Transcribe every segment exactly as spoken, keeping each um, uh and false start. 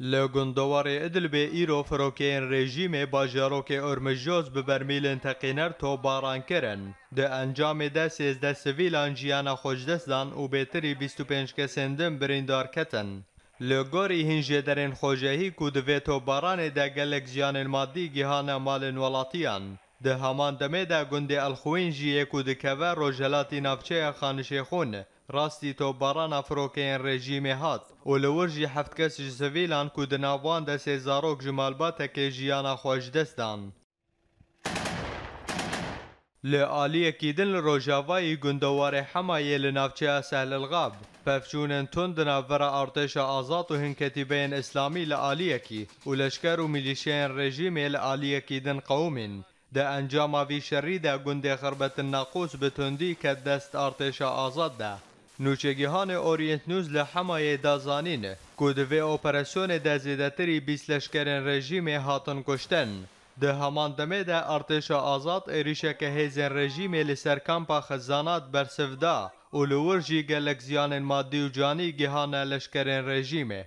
Li gundewarê Idlibê îro firokeyên rejîmê bajarokê Ormijos bi bermîlên teqîner topbaran kirin. Di encamê de sêzdeh sivîlan jiyana xwe ji dest dan û bêtirî bîst û pênc kesên din birîndar ketin. Li gorî hîn jêderên xwejehî ku di vê topbaranê de gelek ziyanên madî gihane malên welatiyan. Di heman demê de gundê Elxwîn jî yê ku dikeve rojhelatî navçeya Xanişêxûn, rastî topbarana firokeyên rejîmê hat û li wir jî heft kes ji sivîlan ku di nav wan de sê zarok ji malbatekê jiyana xwe ji dest dan. Li aliyekî din li rojavayî gundewarê Hemayê li navçeya Sehlilxab, pevçûnên tund di navbera artêşa azad û hin ketîbeyên îslamî li aliyekî û leşker û milîşeyên rejîmê li aliyekî din qewimîn. Di encama vî şerî de gundê Xirbetin Naqûs bi tundî ket dest artêşa azad de. Nûçegihanê Orient News li Hemayê da zanîn ku di vê operasyonê de zêdetirî bîst leşkerên rejîmê hatin kuştin. Di heman demê de artêşa azad êrîşeke hêzên rejîmê li ser kampa Xizanat bersiv da û li wir jî gelek ziyanên madî û canî gihane leşkerên rejîmê.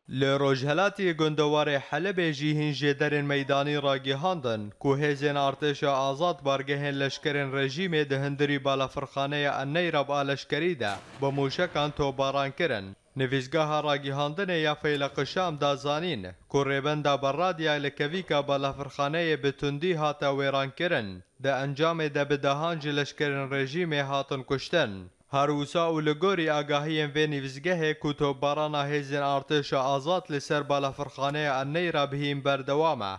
Li rojhelatî gundewarê Helebê jî hîn jêderên meydanî ragihandin ku hêzên artêşa azad bargehên leşkerên rejîmê di hundirî balafirxaneya Eneyra bi a leşkerî de bi mûşekan topbaran kirin. Nivîsgeha ragihandinê ya Feyleq Şam da zanîn ku rêbenda Berradya li kevîka balafirxaneyê bi tundî hate wêrankirin. Di encamê de bi dehan ji leşkerên rejîmê hatin kuştin. Her wisa û li gorî agahiyên vê nivîsgehê ku topbarana hêzên artêşa azad li ser balafirxaneya Eneyra bi hîn berdewam e.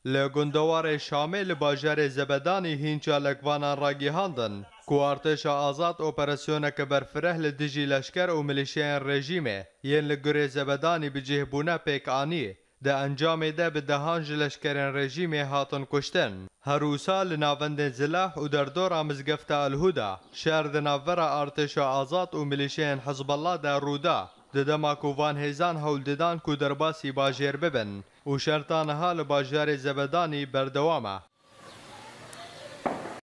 Li gundewarê Şamê li bajarê Zebedanî hîn çalakvanan ragihandin ku artêşa azad operasyoneke berfireh li dijî leşker û milîşeyên rejîmê yên li gurê Zebedanî bi cih bûne pêk anî. Di encamê de bi dehan ji leşkerên rejîmê hatin kuştin. Her wisa li navendên Zilah û derdora Mizgefta El Huda şer di navbera artêşa azad û milîşeyên Hizbullah de rû da. Di dema ku van hêzan hewl didan ku derbasî bajêr bibin û şerta niha li bajarê Zebedanî berdewam e.